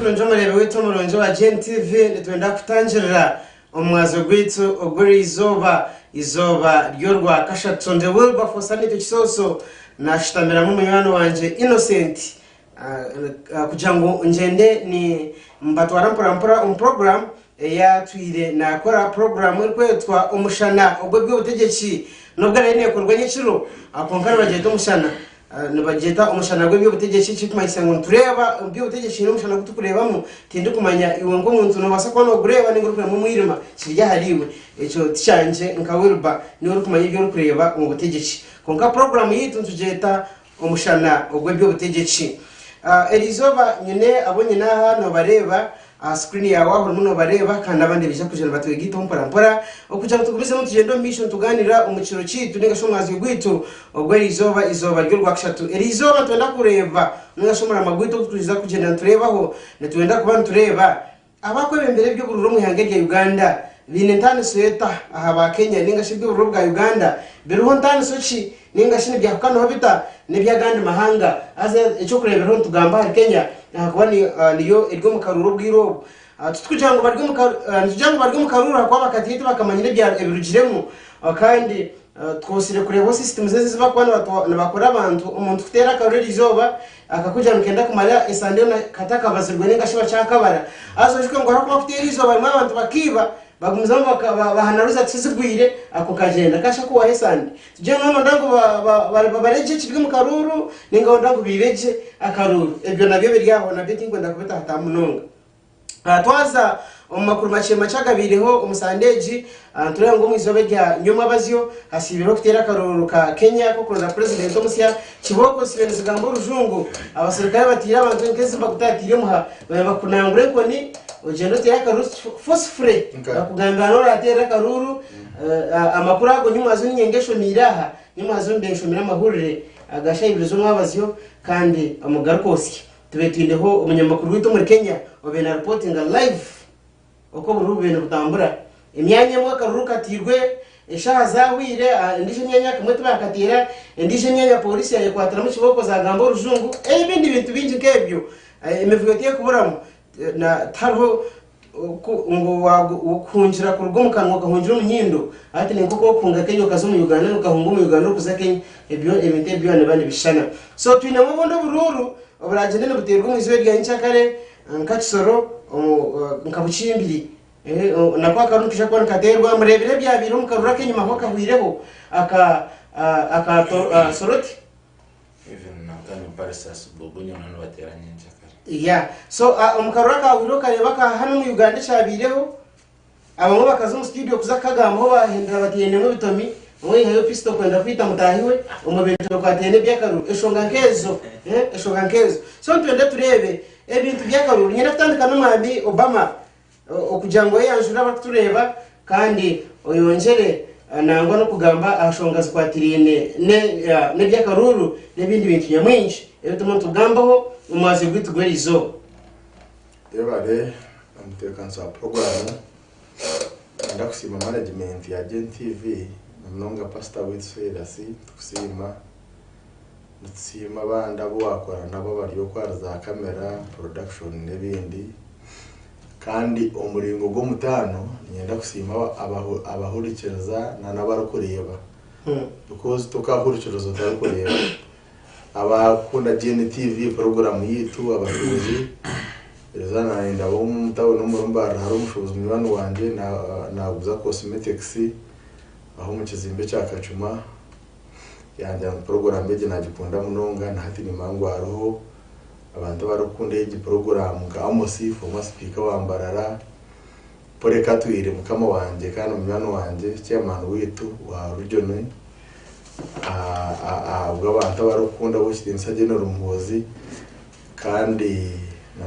Kurungi omureebi waitu omurungi owa GNTV nitwenda kutangirira omumwazo gwaitu ogw'erizooba izooba ry'orwakashatu ndi Wilberforce Anita Kisooso nashutamiramu munywani wangye Innocent kugira ngu ngyende ni mbatwara mpora mpora omu puroguramu eyatwire nakora puroguramu erikwetwa omushana ogw'eby'obutegyeki n'obu eraabe neekorwa nyekiro kwonka nibagyeta omushana Nibagyeta omushana gw'eby'obutegyeki ekirikumanyisa ngu nitureeba eby'obutegyeki haine omushana ogu turikureebamu. Tindikumanya iwe nk'omuntu noobaasa kuba noogureeba nainga orikureeba omwirima, kiri ahariiwe. Ekyo tikyangye nka Wilber, niiwe orikumanya ebi orikureeba omu butegyeki. Kwonka puroguraamu yaitu nitugyeta omushana ogw'eby'obutegyeki. Eriizooba nyine abu nyine aha noobareeba Aha screen yaawe aho orimu noobareeba kandi n'abandi nibaija kwija nibatwegaitaho mpora mpora okugira ngu tugumizemu nitugyenda omu maisho nitugaaniira omu kiro kyaitu nainga shi omwazyo gwaitu ogw'eriizooba eizooba ry'orwakashatu. Eriizooba nitwenda kureeba nainga shi omurama gwaitu ogu turikwija kugyenda nitureebaho nitwenda kuba nitureeba abakwebembera eby'obururu omu ihanga erya Uganda baine ntaaniso eta aha ba Kenya nainga shi eby'obururu bwa Uganda biriho ntaaniso ki Nainga shi nibyahukanaho bita n'eby'agandi mahanga? Haza eky'okureeberaho nitugamba ahari Kenya ahakuba niyo eri omu karuuru obwire obu. Titukugira ngu bari omu nitugira ngu bari omu karuuru ahakuba bakatiire tibakamanyire ebirugiremu kandi twosire kureeba systems ezi ezibarikuba nibakora abantu omuntu kuteera akaruuru eriizooba akakugira ngu kenda kumara esande yoona katakabazirwe nainga shi bakyakabara. Haza oijuke ngu hariho kuba kuteera eizooba rimwe abantu bakaiba Bagumizamu bahana results zigwire ako kagyenda kasha kuhwaho esande. Tugire ngu nonda ngu babaregye ekiri omu karuuru ninga onda ngu baibe gye akaruuru. Ebyo nabyo biri aho nabyo tinkwenda kubitahatamu munonga. Twaza omu makuru makye makye agabaireho omu sande egi, nitureeba ngu omu izooba erya nyomwabazyo hasiibireho kuteera akaruuru ka Kenya k'okuronda purezidenti omusya. Kibooko zisiibe nizigamba orujungu, abaserukare batiire abantu nk'ezi bakutaatiire omuha Nibakunangura enkoni ogyende oteere akaruuru forcefully bakugambira norateera akaruuru amakuru ago nyimwazo ninye ngeshomiire aha nyimwazo mbe nshomire amahurire aga shaaha ibiri z'omwabazyo kandi omugaruke osye tube twineho omunyamakuru waitu omuri Kenya obaire na reportinga live oku oburuuru bubaire nibutambura emyanya emwe akaruuru katiirwe eshaaha zahwire endiijo emyanya akamwe tibakateera endiijo emyanya pooriisi yayekwatiramu kibooko zagamba orujungu ebindi bintu bingi nk'ebyo Emivuyo tekuburamu, tihariho ngu okuhungira kuruga omu kanwa okahungira omu nyindo, hati ni nk'oku orikuhunga Kenya okaza omu Uganda ninga okahunga omu Uganda orikuza Kenya, ebyo ebintu ebyo byona nibiba nibishushana. So twinemu obundi oburuuru oburagyende nibuteerwa omu izooba erya nyenkyakare nka Kisoro, nka Bukimbiri, nako akaruuru nikaija kuba nikateerwa, mureebire ebyabaireho omu karuuru ak'enyima ahu akahwireho aka aka Soroti. Even na Nkani Parisus Bogonyo nabo nibateera nyenkyakare. Yeah. So omu karuru akahwire okareeba aka hanu omu Uganda ekyabaireho, abamwe bakaza omu studio kuza kukagambaho bahindura batiinemu ebitomi, omwe yaihayo pistol kwenda kwita mutaahi we omu bintu bikwataine n'eby'akaruru. Eshonga nk'ezo, eh, eshonga nk'ezo. So nitwenda tureebe ebintu by'akaruru. Niinyenda kutandika n'omwami Obama Okugira ngu oyeyanjure abarikutureeba kandi oyongyere nangwa n'okugamba aha nshonga zikwatiraine n'eby'akaruuru n'ebindi bintu nyamwingi ebi turimu nitugambaho omu mwazyo gwaitu gw'eriizooba. Yebare omutebeekanisa wa puroguraamu. Niinyenda kusiima management ya Gen TV na munonga pasita waitu Silas nitukusiima. Nitusiima abandi abu waakora nabo abari okwo ahari za kamera, production n'ebindi. Kandi omuringo gw'omutaano niinyenda kusiima abahurikiriza n'abarikureeba because tokahurikiriza otarikureeba. Abakukunda GNTV puroguraamu yaitu abashuubuzi, erizooba naaba nindaba omu tawuni omuri Mbarara hariho omushuubuzi munywani wangye naaguza cosmetics aho omu kizimbe kya Kacuma. Yangira ngu puroguraamu egi naagikunda munonga na hati nimanya ngu hariho abantu abarikukunda egi puroguraamu nka Amos, former sipiika wa Mbarara, Polly Katwire mukama wangye kandi munywani wangye, chairman waitu wa region ahabw'abantu abarikukunda ow'ekitiinisa General Muhoozi kandi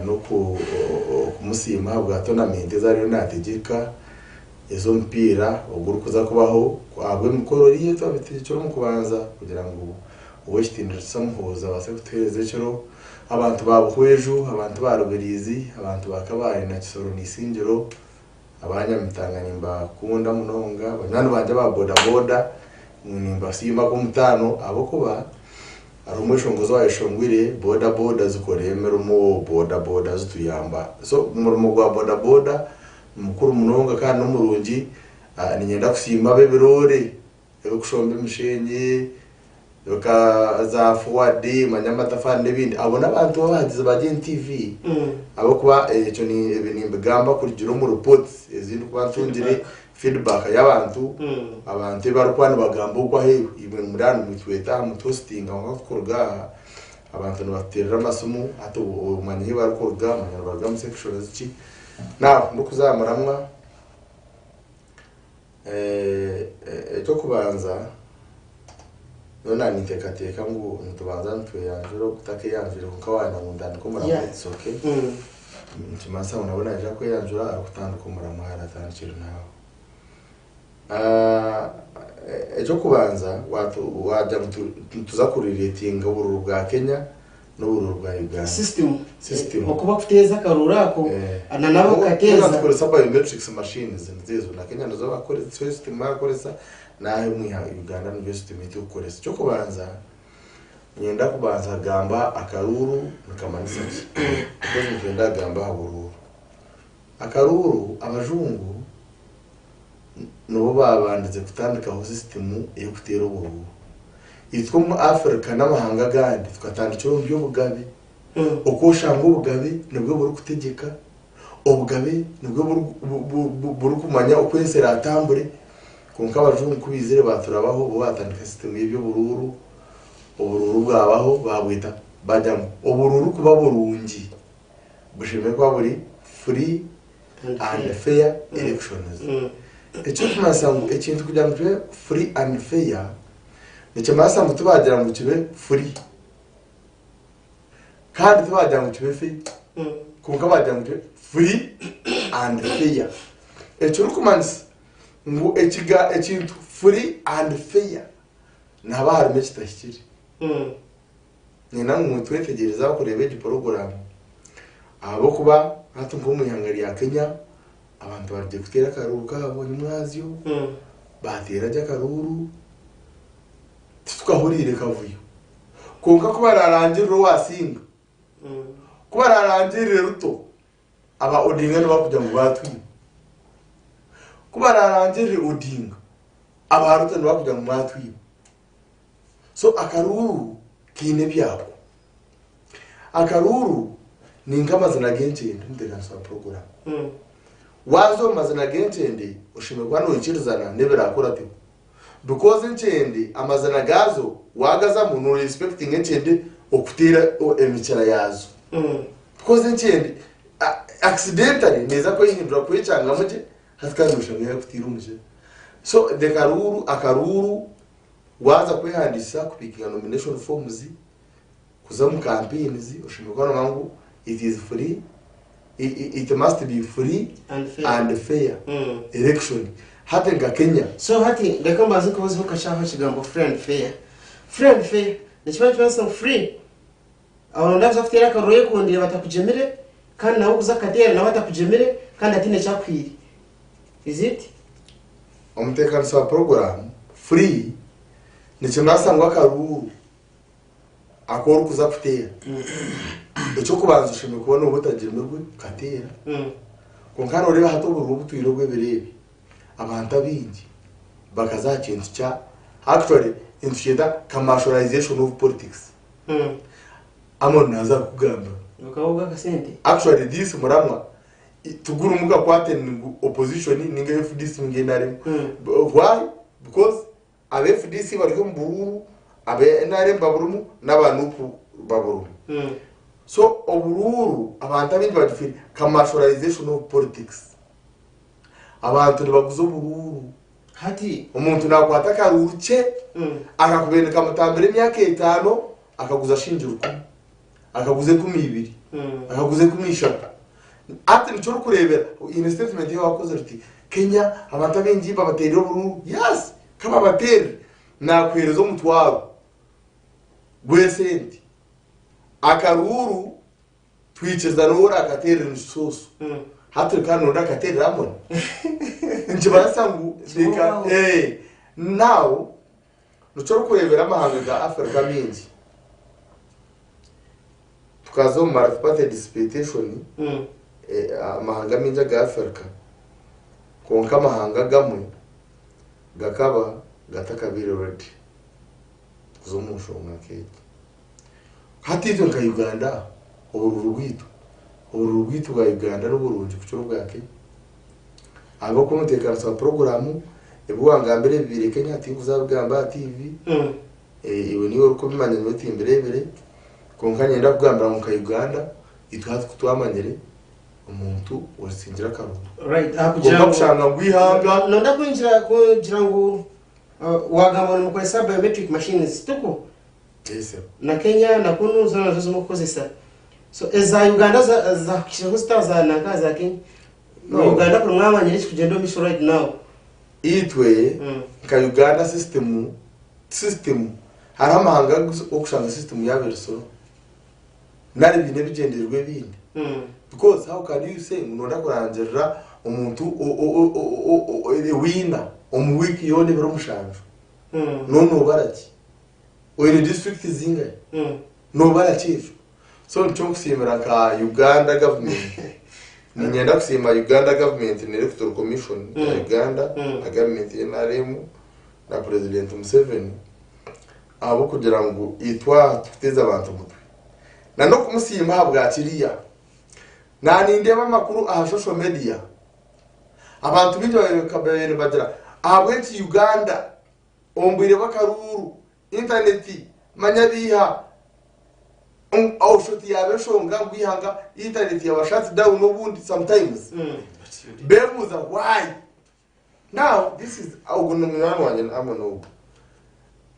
n'okumusiima ahabwa tournament ezi ariyo naategeka. Ez'omupiira ogurikuza kubaho ahabw'emikoro ei twabitegekire omu kubanza kugira ngu Ow'ekitiinirisa Muhoozi abaase kutuheereza ekiro. Abantu ba Buhweju, abantu ba Rubiriizi, abantu ba Kabale na Kisoro na Isingiro, aba Nyamitanga nimbakunda munonga, banywani bangye aba bodaboda nimbasiima ak'omutaano ahabw'okuba. Hariho omweshongozi owayeshongwire boda boda zikora emirimo, boda boda zituyamba. So omurimo gwa boda boda nimukuru munonga kandi nimurungi. Niinyenda kusiima ab'ebiroore ebirikushomba emishenyi, nka za fuwadi manya amatafaari n'ebindi. Abo n'abantu abahagizi ba Gen TV ahabw'okuba ekyo ebi nimbigamba kurugiirira omu reports ezi ndikuba ntungire, feedback y'abantu, abantu ebi barikuba nibagamba okwo aheeru. Imwe muri aha nimutweta aha mutuhositinga kwonka kuruga aha abantu nibatuteerera amasimu hati omanya ahu barikuruga, omanya nibaruga omu sections ki. Now ndikuza aha muramwa. Eky'okubanza, nyowe naninteekateeka ngu nitubanza nitweyanjura otakeeyanjwire kwonka waayenda ngu ntandike omuramwa it's okay. Nikimanyisa ngu nawe naija kweyanjura arikutandika omuramwa ahu aratandikire naawe. Eky'okubanza waagira ngu nituza kurireetinga obururu bwa Kenya n'obururu bwa Uganda. System. System. Oku bakuteeza akaruru ako Eh. na nabo Kenya bakateeza. tukoresa biometrics machines nizo ezo na Kenya nizo bakoresa system barakoresa naha omu ihanga Uganda niyo system ei turikukoresa. Eky'okubanza niinyenda kubanza kugamba akaruuru nikamanyisa ki because nitwenda kugamba aha buruuru. Akaruuru abajungu nibo baabandize kutandikaho sisitimu ey'okuteera oburuuru. Itwe omu Africa n'amahanga agandi tukatandikira omu by'obugabe. Oku oshanga obugabe nibwo burikutegyeka, obugabe nibwo burikumanya oku ensi eraatambure, kwonka abajungu ku baizire baaturabaho bo baatandika sisitimu y'eby'oburuuru, oburuuru bwabaho baabweta baagira ngu oburuuru kuba burungi bushemereire kuba buri free and fair elections. Ekirikumanyisa ngu ekintu kugira ngu kibe free and fair, nikimanyisa ngu tibagira ngu kibe free kandi tibagira ngu kibe fair, kwonka bagira ngu kibe free and fair. Ekirikumanyisa ngu ekintu free and fair nihaba harimu ekitahikire. Niinyenda ngu twetegyereze aha kureeba egi puroguraamu ahabw'okuba hati nk'omu ihanga rya Kenya abantu barugire kuteera akaruuru kaabo nyimwazyo, baateera gye akaruuru titukahuriire kavuyo. Kwonka ku baraarangirire owaasinga, ku baraarangirire Ruto, aba Odinga nibakugira ngu baatwiba. Ku baraarangirire Odinga, aba Ruto nibakugira ngu mwatwiba. So akaruuru kaine ebyako. Akaruuru ni nk'amazina g'enkyende omutebeekanisa wa puroguraamu. Waaza omu mazina g'enkyende oshemereire kuba noikirizana n'ebiraakurateho. Because enkyende amazina gaazo waagazamu noorespectinga enkyende okuteera emikira yaazo. Because enkyende accidentally neeza kwehindura kwekyangamu gye hati kandi noshanga yaakutaire omukira. So the karuuru akaruuru Waaza kwehandiikisa kupiikinga nomination forms kuza omu campaigns oshemereire kuba noomanya ngu it is free, it must be free and fair election. Hati nka Kenya. So hati reka mbanze nkubuzeho kakye aho ekigambo free and fair. Free and fair nikiba nikimanyisa ngu free oronda kuza kuteera akaruru oyekundiire batakugyemire kandi nawe orikuza kukateera nawe atakugyemire kandi hataine eki akuhaire. Is it? Omuteekanisa wa puroguraamu free nikimanyisa ngu akaruuru aku orikuza kuteera, eky'okubanza oshemereire kuba nooba otagyemirwe kukateera. Kwonka nooreeba hati oburuuru obutwire obw'ebiro ebi, abantu abaingi bakaza aha kintu kya actually nitukyeta commercialization of politics. Amon naaza kukugambira. Bukaba obw'akasente. Actually this muramwa Tigurimu kakwate ngu opposition ninga FDC ninga NRM. Why? Because aba FDC bari omu buruuru, aba NRM baburimu n'aba NUP baburimu. So oburuuru abantu abaingi bagifire commercialization of politics. Abantu nibaguza oburuuru. Hati Omuntu nakwata akaruuru kye akakubaire nikamutambira emyaka etaano akaguza shilingi rukumi. Akaguza 20, akaguza 30. Hati nikyo orikureebera in statement ei waakozire oti Kenya abantu abaingi babateerire oburuuru. Yes, ka babateerire, naakuheereza omutwaro gw'esente. Akaruuru twikiriza n'ou oraakateerere nikisooso. Hati kandi n'ondi akateerera Amoni. Nikibaasa ngu reka now nikyo orikureebera amahanga ga Africa amaingi. Tukaza omu multiparty disputation, amahanga maingi aga Africa, kwonka amahanga agamwe gakaba gatakabaire ready kuza omu nshonga nk'egi. Hati itwe nka Uganda, obururu bwaitu, obururu bwaitu bwa Uganda niburungi kukira obwa Kenya. Ahabw'okuba omuteekanisa wa puroguraamu, ebi wangambira ebibaire Kenya tinkuzabigamba aha TV, Iwe niiwe orikubimanya nyowe timbireebire, kwonka niinyenda kukugambira ngu nka Uganda, itwe hati ku twamanyire omuntu orisingire akaruru. Right, aha kugira Kwonka ngu kushanga ngu eihanga Nonda kwingira kugira ngu wagamba ngu nimukozesa biometric machines tuku Yes, sir. na Kenya na kunu zoona nizo zirikukozesa so eza Uganda zakukireho zita za nanka za Kenya? No. Uganda kuri mwamanyire ekikugyenda omu maisho right now. Itwe nka Uganda system system hariho amahanga agu orikushanga system yaabo eri slow nari baine ebigyendererwa ebindi because how can you say ngu noyenda kurangirira omuntu winner omu wiiki yoona ebiro mushanju noba nobara ki? Oine district zingahi? Nobara ki ekyo? So nikyo nkusiimira nka Uganda government. Niinyenda kusiima Uganda government na Electoral Commission ya Uganda na government ya NRM na President Museveni ahabw'okugira ngu itwe aha tikuteeza abantu mutwe. Na n'okumusiima ahabwa kiriya. Naanindeeba amakuru aha social media, abantu baingi babaire nibagira ahabw'enki Uganda omu bwire bw'akaruuru Intaneti, manya biiha oshoti yaaba enshonga ngu eihanga intaneti yaba shut down obundi sometimes bebuuza why now this is ogu ni munywani wangye hamwe n'ogu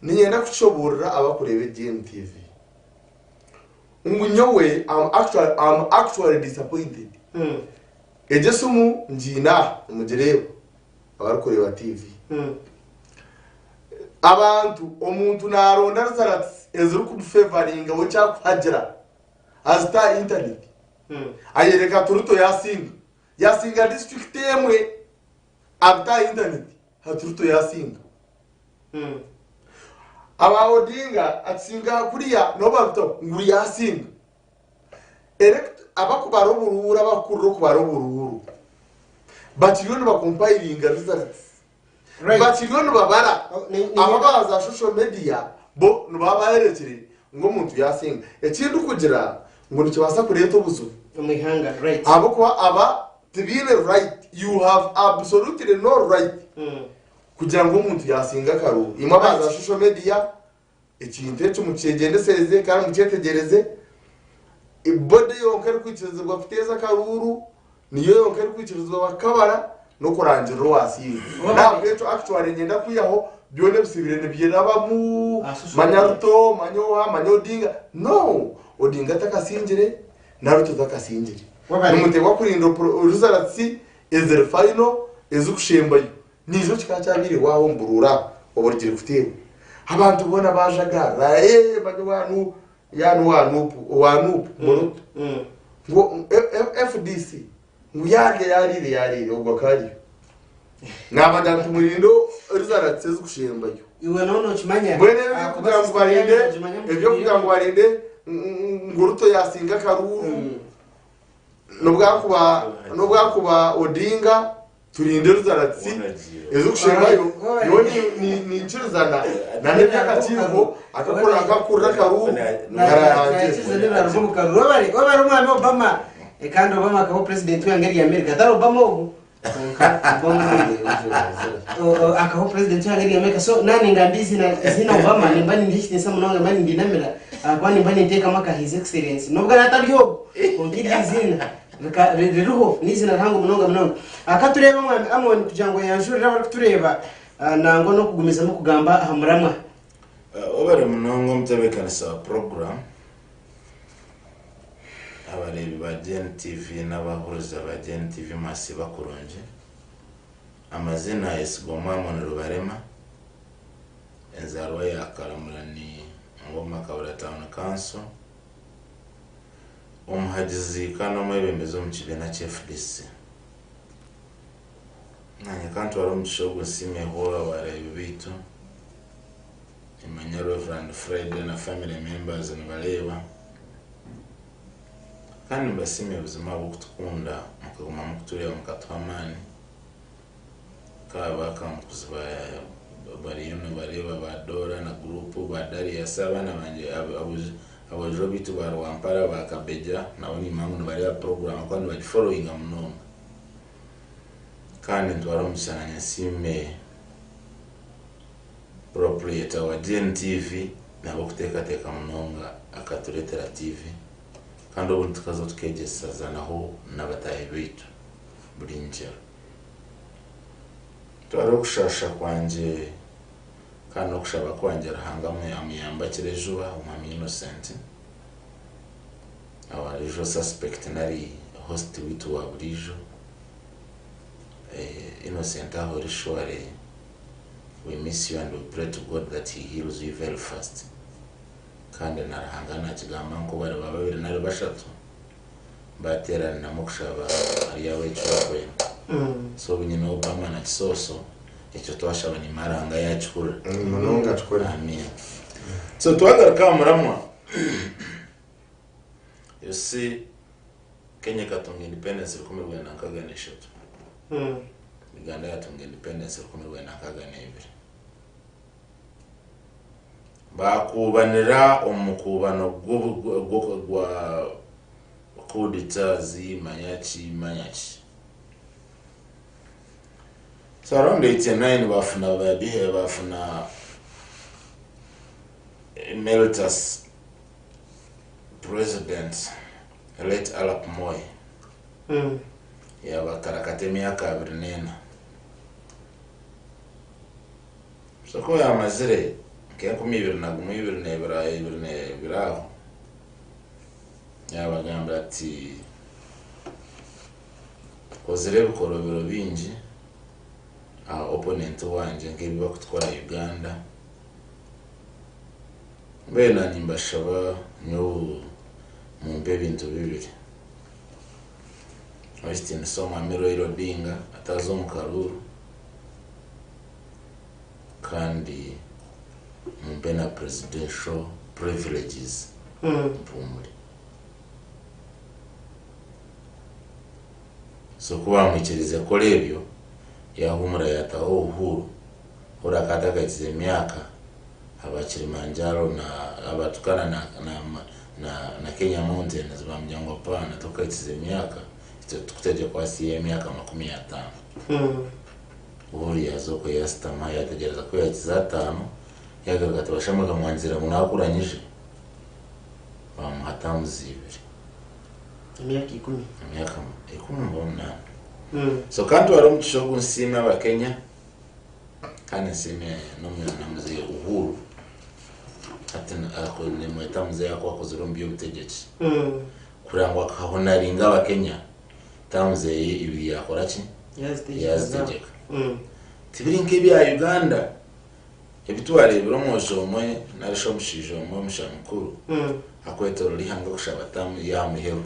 niinyenda kukishoboorora abakureeba egi NTV ngu nyowe am actually, am actually disappointed egi esimu ngiine aha nimugireeba abarikureeba TV Abantu, omuntu naronda results ezirikumufevaringa we ekyakuhagira azita aha internet ayereka ati Ruto yasinga, yasinga district emwe abita aha internet ati Ruto yasinga. Aba Odinga atisinga kuriya nabo babitaho ngu yasinga. Elect abakubara oburuuru abakukurira okubara oburuuru bakiriyo nibakompayiringa results. Right. Bakiriyo nibabara. Oh, ni- ni- Abo aba za social media bo nibaba bayerekire ngu omuntu yasinga. Ekindi kugira ngu nikibaasa kureeta obuzibu. Omu ihanga, right. Ahabw'okuba aba tibaine right. You have absolutely no right kugira ngu omuntu yasinga akaruuru. Imwe aba za social media Ekintu ekyo mukyegyendesereze kandi mukyetegyereze. Body yonka erikwikirizibwa kuteeza akaruuru niyo yonka erikwikirizibwa bakabara n'okurangirira owaasinga. N'ahabw'ekyo actually niinyenda kwihaho byona ebisiibire nibirabamu, manya Ruto, manya oha, manya Odinga. No! Odinga takasingire na Ruto takasingire. Nimuteekwa kurinda results eziri final ezirikushembayo. Niijo kikaba kyabaire waaha omu buruura oburugire kuteerwa. Abantu boona baajagarara, ee manya owa nu yaani owa nup, owa nup muruto. Ngu FDC ngu yaarya yaariire yaariire ogwo akaba ariyo. Naabagira nti murinde results ezikushembayo. Iwe noona okimanya. Mbwenu ebi ebyokugira ngu barinde ebyokugira ngu barinde ngu Ruto yaasinga akaruuru n'obu akuba Odinga Turinde results ezikushembayo nyowe ninkirizana na n'ebyakakiiko akakurira akaruuru kararangira. Webare omwami Obama kandi Obama akaba president w'ihanga rya America atari Obama ogu kwonka Obama akaba president w'ihanga rya America so nanye ningamba izina izina Obama nimba nindiha ekitinisa munonga nimba nindinamira ahakuba nimba ninteekamu aka his excellence nubwo araabe atari ogu kwonka eryo izina Rika ririho n'eiziina rihango munonga munonga. Ka tureebe Omwami Amon kugira ngu ayanjurire abarikutureeba nangwa n'okugumizamu kugamba aha muramwa. Webare munonga omutebeekanisa wa puroguraamu, abareebi ba GNTV n'abahuriza ba GNTV mwasiiba kurungi. Amazina Yesigomwe Amon Rubarema, enzaarwa ya Karamura ni Ngoma Kabura Town Council. Omuhagizi kandi omwebembezi omu kibiina kya FDC. Nanye ka ntware omugisha ogu nsiimeho abareebi baitu. Nimanya Rev. Friday na family members nibareeba. Kandi nimbasiimye buzima ahabw'okutukunda mukaguma mukutureeba mukatuha amaani. Nk'aba Kamukuzi ba bariyo nibareeba ba Dora na group ba Darius abaana bangye aboojo baitu ba Rwampara ba Kabegya nabo nimanya ngu nibareeba program ahabw'okuba nibagiforowinga munonga. Kandi nitwara omugisha nanye nsiime proprietor wa GNTV ahabw'okuteekateeka munonga akatureetera TV kandi obundi tukaza tukeegyesezanaho n'abataahi baitu buri ngyero. Twara okushaasha kwangye kandi n'okushaba kwangye Ruhanga amuyambe akire juba Omwami Innocent our usual suspect nari host waitu wa buriijo. Innocent aho ori surely we miss you and we pray to God that he heals you very fast kandi na Ruhanga nakigamba ngu kubariba babiri nari bashatu bateraniramu okushaba aryaba ekyo orikwenda. So obu nyine Obama na Kisooso ekyo twashaba nimanya Ruhanga yakihurira. Munonga akikore. Amiina. So twagaruka aha muramwa you see Kenya ekatunga independence 1963. Uganda yatunga independence 1962. Baakuubanira omu mukuubano gwa coup d'etats manya ki manya ki. So around 89 baafuna baafuna emeritus president late Arap Moi yaabakarakata emyaka 24. So ku yaamazire nk'enkumi ibiri na gumwe ibiri n'ebiri ibiri n'ebiri aho, yaabagambira ati, Nkozire ebikorobero bingi aha opponent wangye nk'ebi barikutukora Uganda, mbwenu naanye nimbashaba nyowe mumpe ebintu bibiri. Ow'ekitiinisa Omwami Raila Odinga ataaza omu karuuru. Kandi mumpe na presidential privileges mpumure. So ku baamwikiriize kukora ebyo, yaahuumura yaataho Uhuru, Uhuru akaba atakahikize myaka, aba Kilimanjaro na abatukana na, na, na, na Kenya Mountains baamugira ngu apaana tokahikize myaka, itwe tukutegye kwasi y'emyaka 50. Uhuru yaaza okwe yaasitama yaategyereza ku yaakiza ataano, yaagaruka ati bashamaga mwangira ngu naakura nyije, baamuha terms ibiri. Emyaka ikumi. Emyaka ikumi oba munaana. So ka ntware omugisha ogu nsiime Abakenya kandi nsiime na Mzee Uhuru, hati nimweta Mzee ahakuba akozire omu by'obutegyeki, kureba ngu akahonaringa Abakenya terms eye ibiri yaakora ki? Yaazitegyeka. Tibiri nk'ebya Uganda ebi twareebire omwojo omwe nari shi omushaija omwe omusha mukuru akwetoroora eihanga kushaba term y'aha muheru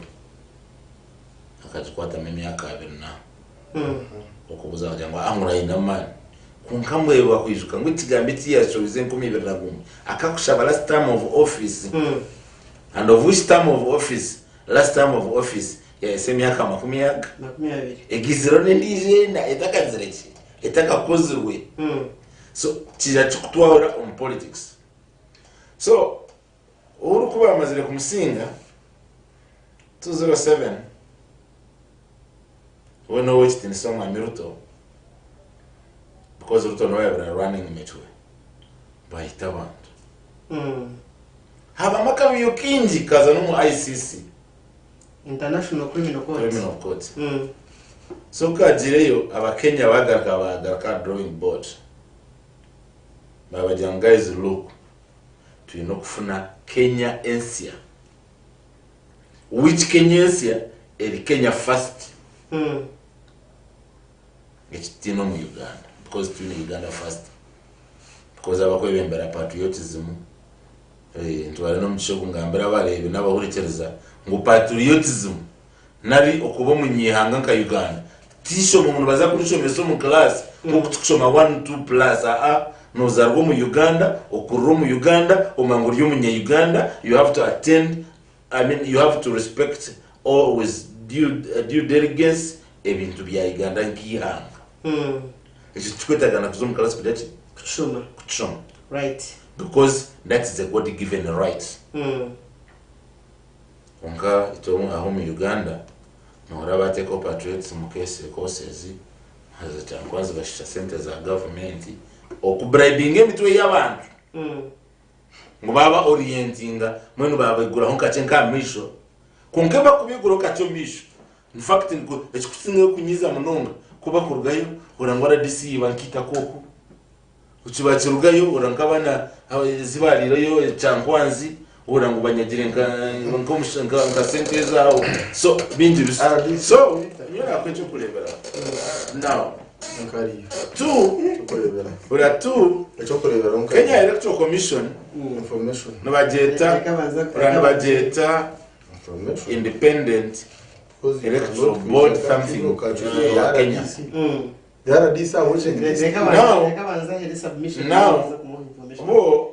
akagikwatamu emyaka abiri na okubuza kugira ngu ah ngu aine amaani. Kwonka mbwenu bakwijuka ngu ekigambo eki yaashobize 2001 akakushaba last term of office and of which term of office last term of office Yahitsya emyaka makumi aga. 20. Egizirwe n'endiijo ena etakagizire ki? Etakakozirwe. So kija kikutwara omu politics. So Uhuru ku baamazire kumusinga 207 we n'ow'ekitiinisa Omwami Ruto because Ruto niwe yabaire running mate we baita abantu. Habamu akavuyo kaingi kaza n'omu ICC. International Criminal Court. Criminal Court. So ku agiireyo abakenya bagaruka bagaruka aha drawing board babagira ngu guys look twine okufuna Kenya ensya which Kenya ensya eri Kenya first eki tutiine omu Uganda because twine Uganda first because abakwebembera patriotism Ntware n'omugisha ogu ngambire abareebi n'abahurikiriza ngu patriotism nari okuba omunyaihanga nka Uganda ti ishomo ngu nibaza kurishomesa omu class nk'oku turikushoma one two plus aa nozarwa omu Uganda okurira omu Uganda omanya ngu ori omunya Uganda you have to attend I mean you have to respect. All with due, due diligence ebintu bya Uganda nk'eihanga. Ekyo tikikwetaaga na kuza omu class kugira ki? Kukishoma. Kukishoma. Right. Because that is a God given right. Kwonka itwe aha omu Uganda nooraba bateekaho patriotism courses haza Kyankwanzi bashisha sente za gavumenti okubribinga emitwe y'abantu. Ngu baaba orientinga mbwenu baabiguraho nkakye nk'aha maisho, kwonka ebi bakubiguraho kakye omu maisho, in fact ekikusingayo kunyiiza munonga ku bakurugayo ohurira ngu RDC yaiba nk'eitaka oku, bakirugayo ohurira ngu abaana ezi baariireyo Kyankwanzi ohurira ngu banyagire nka sente ezaaho, so bingi bisa. So nyowe naakuha eky'okureeberaho now. Two, bura two, Kenya Electoral Commission nibagyeta bura nibagyeta Independent Electoral Board something ya Kenya. Now, now, bo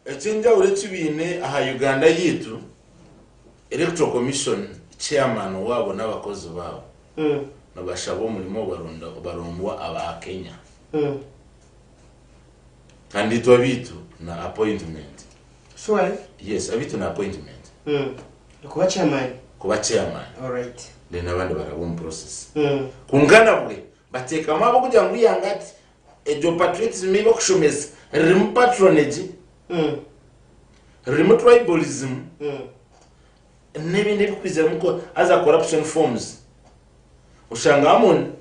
Eky'enjawulo eki baine aha Uganda yaitu, Electoral Commission chairman waabo n'abakozi baabo nibashaba omurimo barondwa aba Kenya kandi itwe abaitu na appointment. Surely? Yes, abaitu na appointment. Kuba chairman? Kuba chairman. Alright. Then abandi baraba omu process. Kwonka nabwe bateekamu ab'okugira ngu yangati Egyo patriotism ei bakushomesa ririmu patronage, ririmu tribalism n'ebindi ebikwizamu ko other corruption forms. Oshanga Amon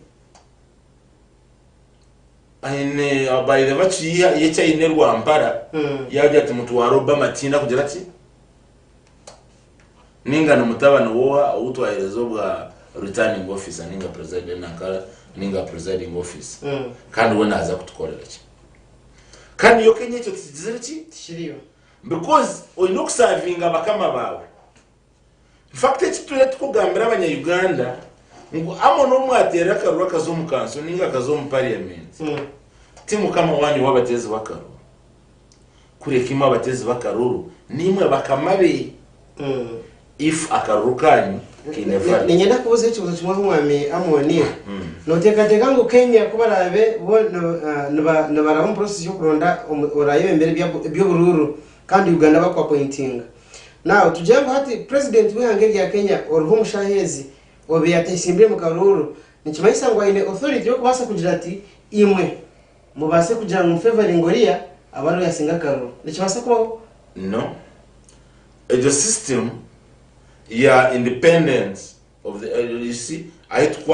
aine by the virtue y'eki aine rwampara yagira ati mutware Obama tihaine akugira ki Ninga ni mutabani w'oha ou twaheereza obwa returning officer ninga presiding nanka ninga presiding officer kandi we naaza kutukorera ki? Kandi yo Kenya ekyo tikigizire ki? Tikiriyo. Because oine okusavinga bakama baawe. In fact eki tutuura tukugambira abanya Uganda ngu Amon obu mwateerera akaruru akaza omu kanso ninga akaza omu parliament ti mukama waanyu w'abateezi b'akaruru. Kureka imwe abateezi b'akaruru niimwe bakama be, if akaruru kaanyu kaine value. Niinyenda kubuuza ekibuuzo kimwe ahu Mwami Amon. Nooteekateeka ngu Kenya ku baraabe bo nibaraba omu process y'okuronda oraayebembera eby'oburuuru kandi Uganda bakuapointinga. Now tugire ngu hati President w'eihanga erya Kenya oriho omu shaaha ezi obaire ateesimbire omu karuuru, nikimanyisa ngu aine authority y'okubaasa kugira ati imwe Mubaase kugira ngu mufevaringe oriya abe ariwe yasinga akaruru. Nikibaasa kubaho? No. Egyo system ya independence of the, you see, ahi tukwa.